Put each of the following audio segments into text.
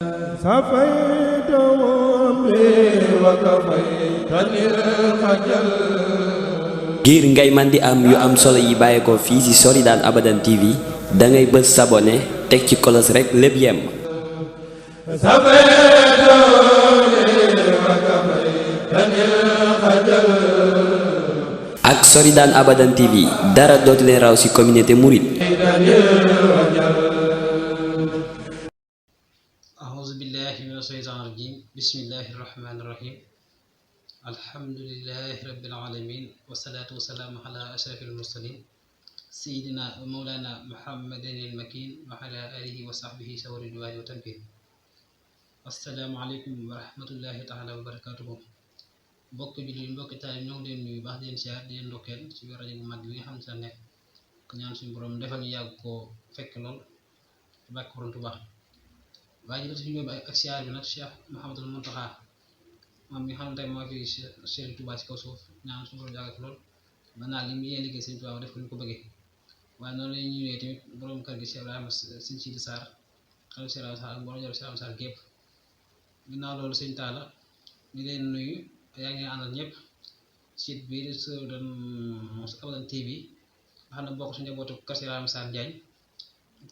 سفيت أمري وكفيتني الخجل. ngir ngay man di am yu am solo yi bàyyeekoo fii ci Soridane Abadan TV da ngay bës s'abonner teg ci kolos rek lépp yem. ak Soridane Abadan TV dara dootu leen raw ci communauté mouride. أعوذ بالله من الشيطان الرجيم بسم الله الرحمن الرحيم الحمد لله رب العالمين والصلاة والسلام على أشرف المرسلين سيدنا ومولانا محمد المكين وعلى آله وصحبه سور الجواد وتنفيذ. السلام عليكم ورحمة الله تعالى وبركاته. mbokk jullit mbokk taal ñoo ngi leen nuyu baax di leen siyaar di leen ndokkeel ci rajo bu mag bi nga xam ne sa nekk ko ñaan suñu borom defal ñu yàgg koo fekk lool bàkk borom Tuubaa. waaye ji suñu ak siyaar bi nag Cheikh Mouhamadul Mountakha moom mi nga xam ne tey moo fi Cheikh Touba ci kaw suuf ñaan suñu borom yàgg lool ba naa li mu yéen liggéey sëñ Touba def ko ñu ko bëggee. waaye noonu la ñuy ñëwee tamit borom kër gi Cheikh Ibrahima sëñ Sidi Sarr xale Cheikh Ibrahima Sarr ak borom Cheikh Ibrahima Sarr gépp. ginnaaw loolu sëñ Talla ñu leen nuyu yaa ngi àndal ñëpp site bi di Soridane Abadan TV nga xam ne bokk suñu njabootu kër Cheikh Ibrahima Sarr Njaañ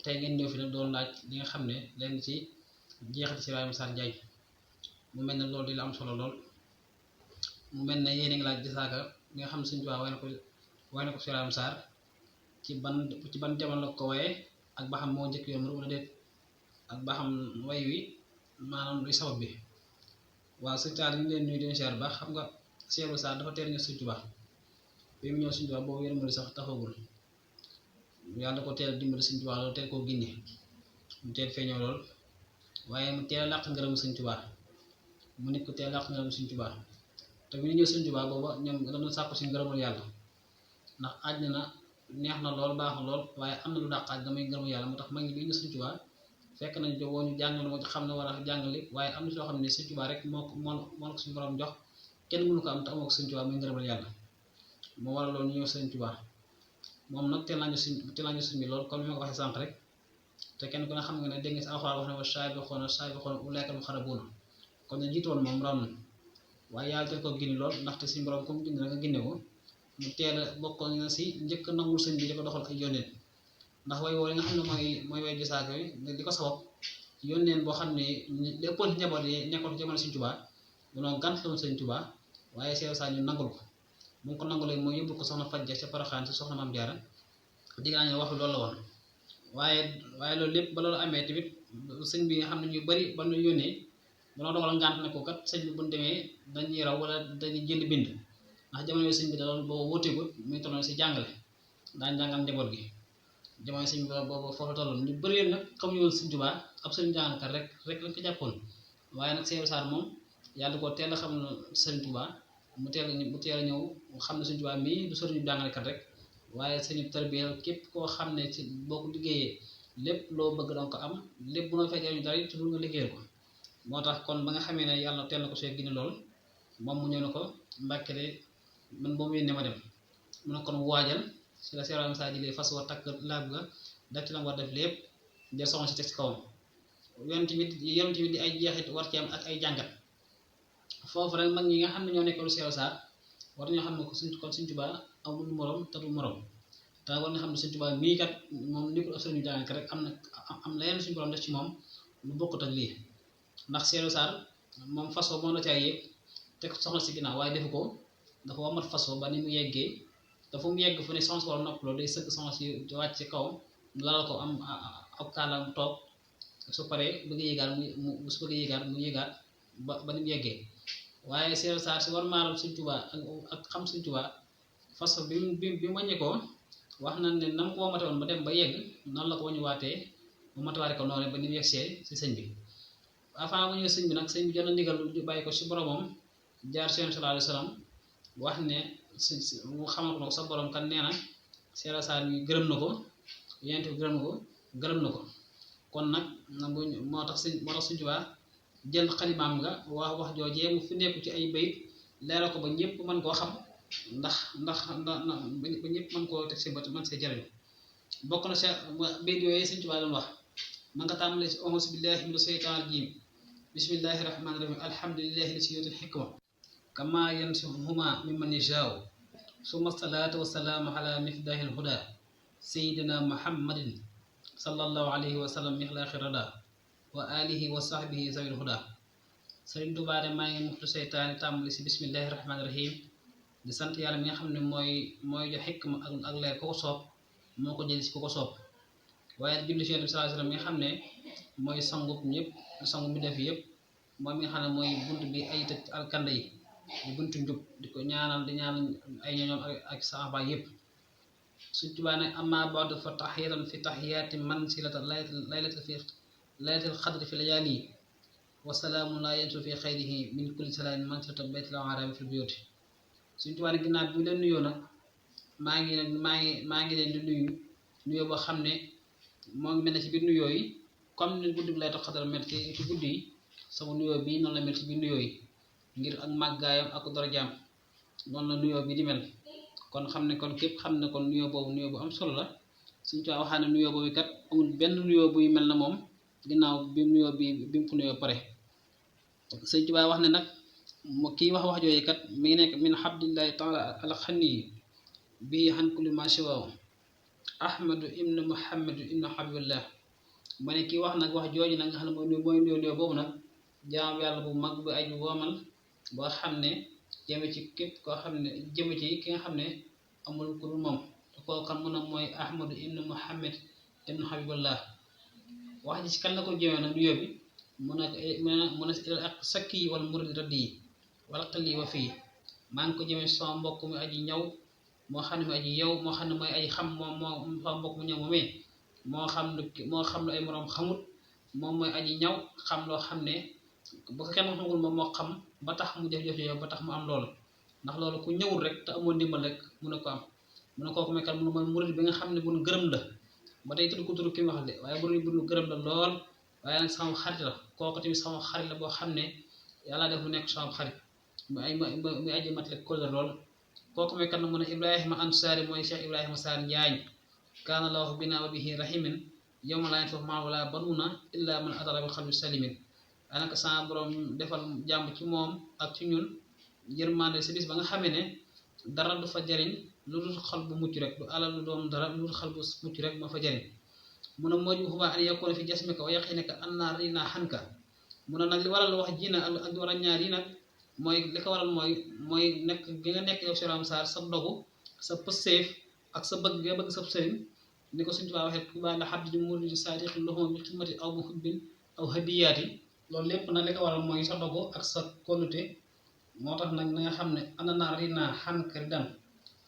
tey ngeen ñëw fi nag doon laaj li nga xam ne leen ci jeexati Cheikh Ibrahima Sarr Njaañ mu mel ne loolu di la am solo lool. mu mel ne yéen a ngi laaj jasaaka li nga xam ne Sëñ Tuubaa way na ko Cheikh Ibrahima Sarr ci ban jamono la ko waye ak ba xam moo njëkk yoon wala déet ak ba xam way wi maanaam luy sabab bi. waaw Sëñ Tuubaa ñu leen nuyu den siyaar baax. xam nga Cheikh Ibrahima Sarr dafa teel ñëw Sëñ Tuubaa bi mu ñëw Sëñ Tuubaa boobu yéen mu sax taxawul yàlla ko teel dimbali Sëñ Tuubaa loolu teel koo gindi mu teel feeñoo lool waaye mu teel làq ngërëmu Sëñ Tuubaa mu nit ko teel làq ngërëmu Sëñ Tuubaa te bu ñu ñëw Sëñ Tuubaa booba ñoom dañu sàkku si ngërëmul yàlla ndax àjjana neex na lool baax na lool waaye am na lu dàq àjjana damay ngërëmul yàlla moo tax mag ñi bi ñu Sëñ Tuubaa fekk nañ jo woo ñu jàngale moo xam ne war a jàngale waaye am na soo xam ne Sëñ Tuubaa rek moo ko suñu borom jox kenn mënu ko am te amoo ko Sëñ Tuubaa muy ngërëmul yàlla moo waral loolu ñu ñëw Sëñ Tuubaa moom nag teel nañu suñ bi lool comme ni ma ko waxee sànq rek te kenn ku ne xam nga ne dégg nga si alxuraan wax ne wa saabiquuna ulaa'ika al-muqarrabuun kon ne jiitoon moom raw na waaye yàlla teel ko gindi lool ndaxte suñu borom comme gindi na nga ginde ko mu teel a bokkoon na si njëkk nangul sëñ bi di ko doxal ay yónneen ndax way woo li nga xam ne mooy way gisaaka yi di ko sabab yónneen boo xam ne léppoon ci njaboot yi nekkoon ci jamono Sëñ Tuubaa munoo gànt loon Sëñ Tuubaa waaye Cheikh Sarr ñu nangul ko mu ko nangulee mooy yóbbul ko soxna Fajja ca Poroxaan ci soxna Maam Jaara diggaa ne wax loolu la woon waaye loolu lépp ba loolu amee tamit sëñ bi nga xam ne ñu bari ba ñu yónnee munoo dogal ngànt ne ko kat sëñ bi bu ñu demee dañuy raw wala dañuy jënd bind ndax jamono yooyu sëñ bi da doon boobu wóoteegul muy tolloon si jàngale daan jàngal njaboot gi jamono sëñ bi boobu foofu tolloon ñu bëri nag comme yoon Sëñ Tuubaa ab sëñ jàngalekat rek lañ ko jàppoon waaye nag Cheikh Sarr moom yàlla ko teel a xam ne Sëñ Tuubaa mu teel a ñëw xam ne Sëñ Tuubaa mii du sëriñu jàngalekat rek waaye sëñu tarbiya képp koo xam ne ci boo ko liggéeyee lépp loo bëgg danga ko am lépp bu noo fekkee ñu dara it toujours nga liggéeyal ko moo tax kon ba nga xamee ne yàlla teel na ko see gine lool moom mu ñëw na ko Mbàkke de man boo mu yéene ma dem mu ne kon waajal si la Cheikh Ibrahima Sarr jëlee fas wa takk laab ga def ci la war def lépp jël soxna si teg si kawam yoon tamit di ay jeexit war ci am ak ay jàngat foofu rek mag ñi nga xam ne ñoo nekkoon Cheikh Sarr war nañoo xam ne kon Sëñ Tuubaa amul morom te du morom te war na xam ne Sëñ Tuubaa mii kat moom nekkul ab sëriñu jàngalekat rek am leneen suñu borom def ci moom lu bokkut ak lii ndax Cheikh Sarr moom façon moo la caa yéeg teg soxna si ginnaaw waaye defu ko dafa wamat façon ba ni mu yeggee dafa mu yegg fu ne soxna si war a noppaloo day sëgg soxna si wàcc ci kawam lalal ko am ab kaala mu toog su paree bëgg yéegaat mu yéegaat ba ni mu yeggee waaye Cheikh Sarr si war maaram Sëñ Tuubaa ak xam Sëñ Tuubaa façon bi mu wàññi ko wax na ne na mu ko wamate woon ba dem ba yegg noonu la ko wañu waatee mu matawaate ko noonu ba ni mu yegsee si sëñ bi avant mu ñëw sëñ bi nag sëñ bi jot na ndigal lu bàyyi ko si boromam jaar seen sallallahu alayhi wa sallam wax ne mu xamal ko sa borom kan nee na Cheikh Sarr bi gërëm na ko yent bi gërëm na ko kon nag moo tax Sëñ Tuubaa jël xalimaam nga wax joojee mu fi nekku ci ay bayit leeral ko ba ñëpp mën koo xam ndax ba ñëpp mën koo teg si bët mën see jëriñ bokk na sa bayit yooyu Sëñ Tuubaa doon wax man nga tàmbale ci auzu billahi mina shaytaani rajim bismillahi rahmani rahim alhamdulillahi lasi yutil hikma kama yansuhuma mimman yashaaw summa salaatu wasalaamu ala mifdahil huda sayidina muhammadin sallallahu alayhi wa sallam mixlaaqi rada wa alihi wa sahbihi zawil huda Sëriñ Tuubaa de maa ngi muxtu seytaani tàmbali si bismillahi rahmani rahim di sant yàlla mi nga xam ne mooy jox xikma ak leer ko ko soob moo ko jël si ku ko soob waaye julli si Yonent bi sallallahu alayhi wa sallam mi nga xam ne mooy sangub ñëpp sangu bi def yëpp moom mi nga xam ne mooy bunt bi ay tëj alkande yi di buntu njub di ko ñaanal di ñaanal ay ñoñoom ak saxaaba yëpp Sëriñ Tuubaa ne amma ba'du fa taxiyatan fi taxiyaati man silata laylatil xadri fi layaali wasalaamu laa yentu fi xayrihi min kulli salaamin man silata baytil araami fil buyuti Sëriñ Tuubaa ne ginnaaw bi leen nuyoo nag maa ngi leen di nuyoo boo xam ne moo ngi mel ne ci biir nuyoo yi comme ni guddi bi laylatul xadr mel ci guddi yi sama nuyoo bi noonu la mel ci biir nuyoo yi ngir ak màggaayam ak darajaam noonu la nuyoo bi di mel kon xam ne kon képp xam ne kon nuyoo boobu nuyoo bu am solo la Sëriñ Tuubaa waxaa ne nuyoo boobu kat amul benn nuyoo buy mel na moom ginnaaw bi nuyoo bi mu ko nuyoo pare Sëriñ Tuubaa wax ne nag kii wax jooju kat mi ngi nekk min habdillahi taala alxani bii xan kulli ma siwaaw ahmadu ibnu muhammadu ibnu habibillah ma ne kii wax nag wax jooju nag nga xam ne mooy nuyoo boobu nag jaam yàlla bu mag bu aju woomal boo xam ne jëme ci képp koo xam ne jëme ci ki nga xam ne amul ku dul moom te koo xam mun a mooy ahmadu ibnu muhammad ibnu habibillah wax ji ci kan la ko jëmee nag nuyoo bi mun a ilal ak sakki wala murid raddi yi wala xali wa fii maa ngi ko jëmee sama mbokk mu aji ñaw moo xam ne mu aji yow moo xam ne mooy aji xam moom sama mbokk mu ñëw moomee moo xam lu ay moroom xamut moom mooy aji ñaw xam loo xam ne bu ko kenn xamul moom moo xam ba tax mu jëf-jëf yow ba tax mu am loolu ndax loolu ku ñëwul rek te amoo ndimbal rek mun a ko am mun a kooku mekkal mun mooy murid bi nga xam ne buñ gërëm la ba tey tudd ko tudd ki mu wax de waaye buñ gërëm la lool waaye nag sama xarit la kooku tamit sama xarit la boo xam ne yàlla def mu nekk sama xarit mu aji mat lekk kóllëre lool kooku mooy kan mu ne Ibrahima Ansaari mooy Cheikh Ibrahima Sarr Njaañ kaana lahu bina wa bihi rahimin yawma laa yanfa'u maalun wala banuuna illa man atallaaha bi qalbin salimin anaka sama borom defal jàmm ci moom ak ci ñun yërmande si bis ba nga xamee ne dara du fa jariñ lu dul xol bu mucc rek du alal lu doon dara lu dul xol bu mucc rek moo fa jariñ mu ne moo ju xubaa an yakuna fi jasmika wa yaqinika anna rina xanka mu ne nag li waral wax ji nag ak war a ñaar yi nag mooy li ko waral mooy nekk gi nga nekk yow Cheikh Ibrahima Sarr sa dogu sa pëseef ak sa bëgg nga bëgg sa sëriñ ni ko Sëriñ Tuubaa waxee Tuubaa la xabdi muridi saadiq loxo bi xidmati aw bu xubbin aw hadiyaati loolu lépp nag li ko waral mooy sa dogu ak sa kóllute moo tax nag na nga xam ne ana naa rina xanka ridan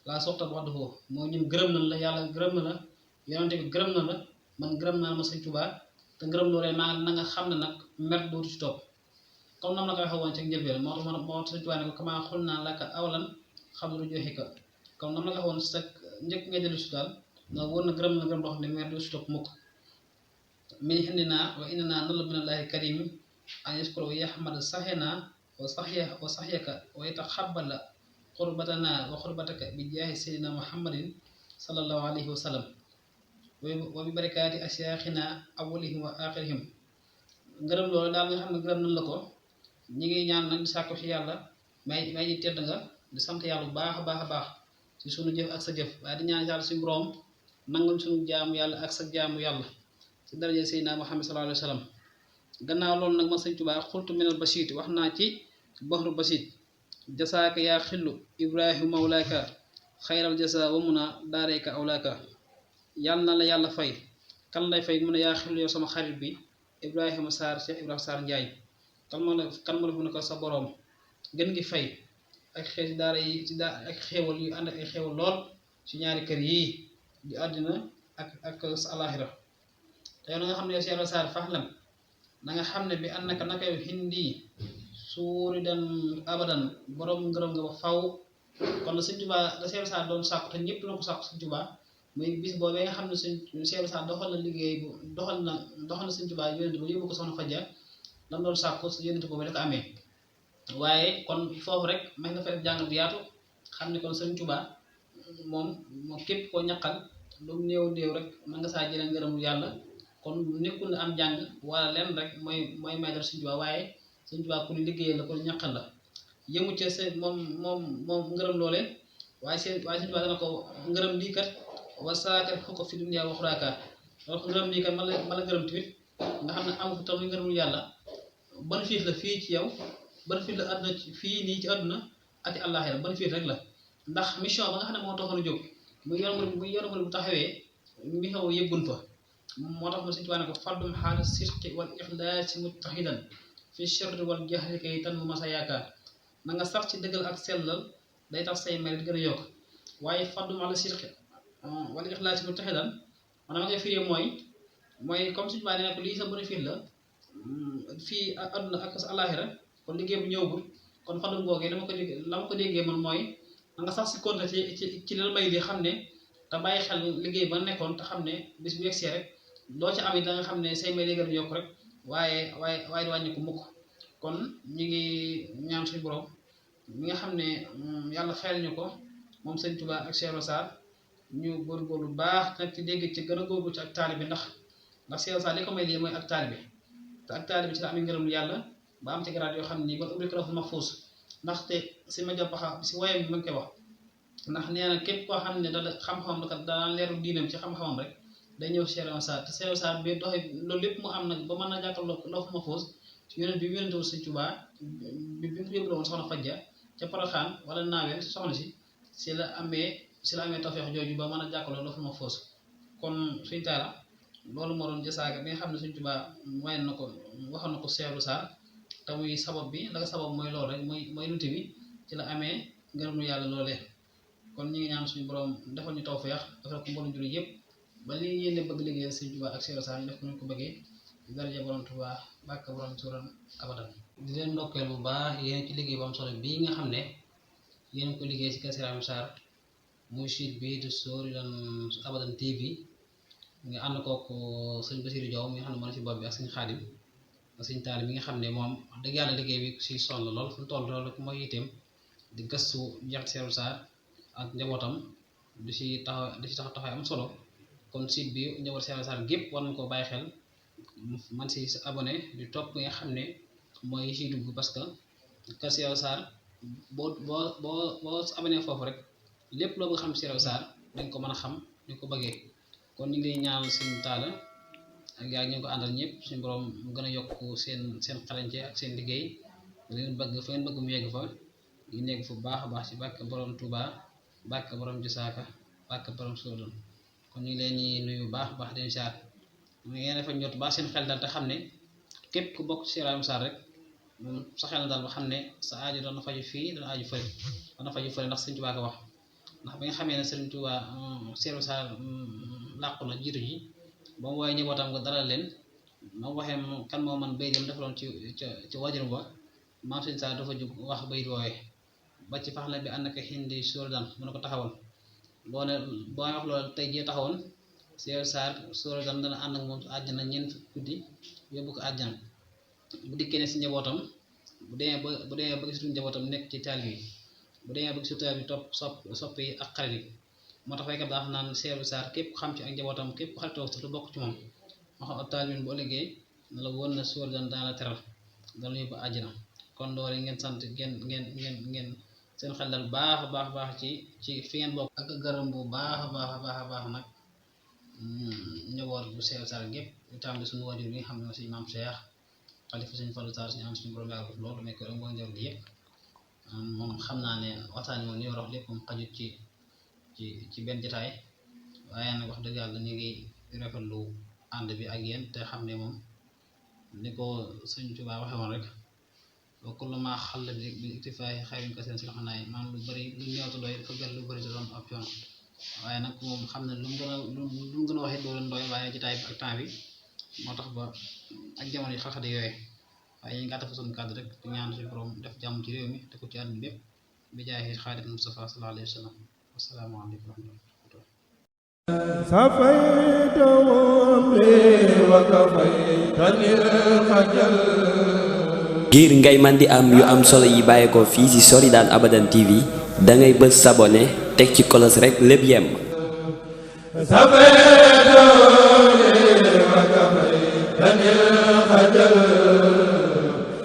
laa soxta wax dafoo moo ñun gërëm na la yàlla gërëm na la yonente bi gërëm na la man gërëm naa ma Sëriñ Tuubaa te ngërëm loolee maa na nga xam ne nag mer dootu ci topp comme nam la ko waxee woon ci njëlbeen moo tax Sëriñ Tuubaa ne ko kamaa xul naa laka awalan xabru joxika comme nam la ko waxee woon sa njëkk ngay dellu si daal nga wóor na gërëm loo xam ne mer dootu ci topp mukk min indinaa wa indinaa nalla minallaahi karim an yaskura wa yaxmada saxena wa saxyaka wa yataxabbala xurbatana wa xurbataka bi jaahi seydina muhammadin sallallahu alayhi wa sallam wa bi barakaati asyaxina awalihim wa axirihim ngërëm loolu daal nga xam ne gërëm nañ la ko ñi ngi ñaan nag di sàkku ci yàlla may ji tedd nga di sant yàlla bu baax a baax ci sunu jëf ak sa jëf waaye di ñaan yàlla suñu borom nangul suñu jaamu yàlla ak sa jaamu yàlla ci daraja seydina muhammad sallallahu alayhi wa sallam gannaaw loolu nag man Sëriñ Tuubaa xultu minal basit wax naa ci baxru basit jasaaka yaa xillu ibrahima mawlaaka xayral jasa wa muna daareeka awlaaka yàlla na la yàlla fay kan lay fay mun a yaa xillu yow sama xarit bi Ibrahima Sarr Cheikh Ibrahima Sarr Njaañ kan moo la fu ne ko sa boroom gën ngi fay ak xeeti daara yi ci ak xéewal yu ànd ak ay xéewal lool ci ñaari kër yii di àddina ak sa alaxira te yow na nga xam ne yow Cheikh Ibrahima Sarr faxlam na nga xam ne bi ànd naka yow hindi suuri dan abadan boroom ngërëm nga ba faw kon la Sëriñ Tuubaa da Cheikh Ibrahima Sarr doon sàkku te ñëpp na ko sàkku Sëriñ Tuubaa muy bis boobee nga xam ne Cheikh Ibrahima Sarr doxal na liggéey bu doxal na Sëriñ Tuubaa yónent ba yóbbu ko soxna Faja lam doon sàkku yónent boobu la ko amee waaye kon foofu rek may nga fa def jàngal bu yaatu xam ne kon Sëriñ Tuubaa moom képp koo ñaqal lu néew rek mën nga saa jëlee ngërëmu yàlla kon nekkul ne am jàng wala lenn rek mooy may dara Sëñ Tuubaa waaye Sëñ Tuubaa ku liggéeyal la ku ñaqal la yëmu ca seen moom ngërëm loole waaye Sëñ Tuubaa dana ko ngërëm lii kat wa saakar foo ko fi dunya wa xuraaka donc ngërëm lii kat man la ngërëm tamit nga xam ne amu fi tam muy ngërëmul yàlla bénéfice la fii ci yow bénéfice la àdduna fii nii ci àdduna ak ci àllaaxira bénéfice rek la ndax mission ba nga xam ne moo taxoon a jóg muy yoonu murid bu taxawee mi xaw yëggun fa moo tax ma Sëñ Tuubaa ne ko fardum xaala sirqi wal ixlaasi mujtahidan fi sirri wal jahri kay tan mu masa yaakaar na nga sax ci dëggal ak sellal day tax say mel di gën a yokk waaye fardum xaala sirqi wal ixlaasi mujtahidan maanaam nga firee mooy comme Sëñ Tuubaa nee na ko lii sa bénéfice la fii àdduna ak sa àllaaxira kon liggéey bu ñëwagul kon fardum googee la ma ko déggee man mooy na nga sax si compte ci lal may li xam ne te bàyyi xel liggéey ba nekkoon te xam ne bis bu yegsee rek loo ci am it da nga xam ne say may gën a yokk rek waaye di wàññi ko mukk kon ñu ngi ñaan suñu borom mi nga xam ne yàlla xel ñu ko moom Sëñ Tuubaa ak Cheikh Sarr ñu góorgóorlu baax nag ci dégg ci gën a góorgóorlu ci ak taalibe ndax Cheikh Sarr li ko may lii mooy ak taalibe te ak taalibe ci la amee ngërëm yàlla ba am ci garaat yoo xam ne nii ba ubbi ko dafa mahfuus ndaxte si ma jàppaxa si woyam bi ma ngi koy wax ndax nee na képp koo xam ne da xam-xamam la kat daan leeru diinam ci xam-xamam rek day ñëw Cheikh Sarr te Cheikh Sarr bi doxe loolu lépp mu am nag ba mën na jàkkaarloo loo fu mahfuus yonent bi yonent wu Sëñ Tuubaa bi mu ko yóbbu woon soxna Fajja ca Poroxaan wala naaweel soxna si la amee tawfeex jooju ba mën a jàkkaarloo loo fu mahfuus kon suñ taala loolu moo doon jasaaka bi nga xam ne Sëñ Tuubaa wayen na ko waxoon na ko Cheikh Sarr te muy sabab bi la ko sabab mooy loolu rek mooy nunti bi ci la amee ngërëmu yàlla loolee kon ñu ngi ñaan suñu borom defal ñu tawfeex defal ko mboolem jullit yëpp ba li ngeen di bëgg liggéeyal Sëñ Tuubaa ak Cheikh Sarr ñu def ko ñu ko bëggee daraja borom Tuubaa bàkk borom tuuran abadan di leen ndokkeel bu baax yéen ci liggéey bu am solo bii nga xam ne yéen ko liggéey si kër Cheikh Sarr muy site bi di Soridan Abadan TV nga ànd kook sëñ Basiru Jaw mi nga xam ne moo ne si bopp bi ak sëñ Xaadim ak sëñ Taali mi nga xam ne moom wax dëgg yàlla liggéey bi si sonn lool fu mu toll loolu mooy itam di gëstu jeex Cheikh Sarr ak njabootam di si taxaw am solo kon site bi njaboot Cheikh Sarr gépp war nañ koo bàyyi xel man si abonné di topp nga xam ne mooy si dugg parce que kër Cheikh Sarr boo abonné foofu rek lépp loo bëgg xam Cheikh Sarr dañ ko mën a xam ñu ko bëggee kon ñu ngi ñaanal sëñ Taala ak yaa ngi ko àndal ñëpp suñu borom mu gën a yokk seen xarañte ak seen liggéey ngeen bëgg fa ngeen bëgg mu yegg fa ñu nekk fu baax a baax ci bàkk borom Touba bàkk borom Jasaaka bàkk borom Sodon kon ñu ngi leen di nuyu baax baax den Sarr mu ngeen dafa jot baax seen xel daal te xam ne képp ku bokk ci Cheikh Sarr rek moom sa xel daal ba xam ne sa aajo dana faju fii dana aju fële ndax Sëñ Tuubaa ko wax ndax ba nga xamee ne Sëñ Tuubaa Cheikh Sarr làqu na jiitu ji ba mu woowee njabootam nga dalal leen ma waxee kan moo man bayit yam defaloon ci wajur ba maam Sëñ Sarr dafa jóg wax bayit woowee ba ci fax la bi ànd ak hindi Soridan mu ne ko taxawal boo wax loolu tey jii taxawoon Cheikh Sarr Soridan dana ànd ak moom àjjana ñeent guddi yóbbu ko àjjana bu dikkee ne si njabootam bu demee ba gisutu njabootam nekk ci taal bi bu demee ba gisutu taal bi topp soppi ak xarit yi moo tax faykat daa xam naan Cheikh Sarr képp xam ci ak njabootam képp xaritoo sax lu bokk ci moom moo xam ab taal bi bu ëllëgee na la woon na Soridan dana la teral dana yóbbu àjjana kon loolu ngeen sant ngeen seen xel dal baax ci fi ngeen bokk ak gërëm bu baax nag njaboot bu Cheikh Sarr gépp ñu tàmbali suñu wajur bi nga xam ne aussi maam Cheikh xalifa Sëñ Fallu Sarr suñu am suñu borom yàlla loolu nekk rek mooy njaboot gi yëpp moom xam naa ne waxtaan moom li war a wax lépp moom xajut ci benn jotaay waaye nag wax dëgg yàlla ñu ngi rafetlu ànd bi ak yéen te xam ne moom ni ko Sëñ Tuubaa waxe woon rek wa kullu maa xalla bi iktifaa'i xayrin kasiirin si loxo naay maanaam lu bëri lu ñëwatu doy dafa gën lu bëri te doon ab yoon waaye nag moom xam ne lu mu gën a waxee doo leen doy waaye jotaay bi ak temps bi moo tax ba ak jamono yi xaxate yooyu waaye ñu gàtta fa suñu kàddu rek di ñaan suñu borom def jàmm ci réew mi te ko ci àdduna bépp bi jaahi Xaadim Mustafa sallallahu alayhi wa sallam wassalaamu aleykum wa rahmatullahi سفيت وامري وكفيتني الخجل ngir ngay man di am yu am solo yi bàyyeekoo fii ci Soridan Abadan TV da ngay bës s'abonné teg ci kolos rek lépp yemb.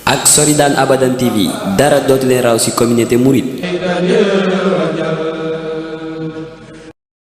ak Sori Daan Abadan TV dara dootu leen raw ci communauté mouride.